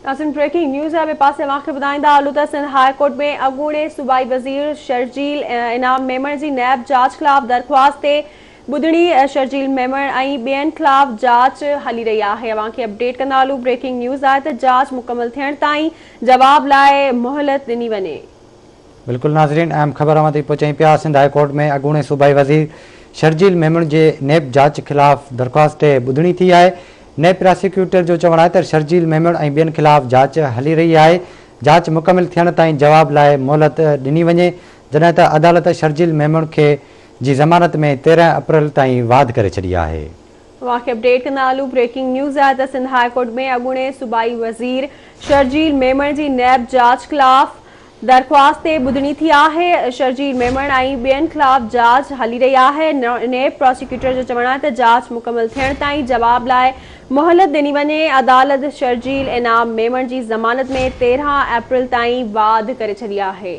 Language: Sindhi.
ناظرين بريڪنگ نيوز آهي ٻئي پاسي اوهان کي ٻڌائيندا هلون ته سنڌ هاء ڪورٽ ۾ اڳوڻي صوبائي وزير شرجيل انعام ميمڻ جي نيب جاچ خلاف درخواست تي ٻڌڻي شرجيل ميمڻ ۽ ٻين خلاف جاچ هلي رهي آهي اوهان کي اپڊيٽ ڪندا هلون بريڪنگ نيوز آهي ته جاچ مڪمل ٿيڻ تائين جواب لاء مهلت ڏني وڃي. بلڪل ناظرين اهم خبر اوهان تائين پهچايون پيا سنڌ هاء ڪورٽ ۾ اڳوڻي صوبائي وزير شرجيل ميمڻ جي نيب جاچ خلاف درخواست تي ٻڌڻي ٿي آهي نيب پراسيڪيوٽر جو چوڻ آهي ته شرجيل ميمڻ ۽ ٻين خلاف جاچ هلي رهي آهي جاچ مڪمل ٿيڻ تائين جواب لاء مهلت ڏني وڃي جڏهن ته عدالت شرجيل ميمڻ کي جي ضمانت ۾ 13 اپريل تائين واڌ ڪري ڇڏي آهي. اوهان کي اپڊيٽ ڪندا هلون بريڪنگ نيوز آهي ته سنڌ هاء ڪورٽ ۾ اڳوڻي صوبائي وزير شرجيل ميمڻ جي نيب جاچ خلاف درخواست تي ٻڌڻي ٿي آهي، شرجيل ميمڻ ۽ ٻين خلاف جاچ هلي رهي آهي، نيب پراسيڪيوٽر جو چوڻ آهي ته جاچ مڪمل ٿيڻ تائين جواب لاء مهلت ڏني وڃي، عدالت شرجيل انعام ميمڻ جي ضمانت ۾ 13 اپريل تائين واڌ ڪري ڇڏي آهي.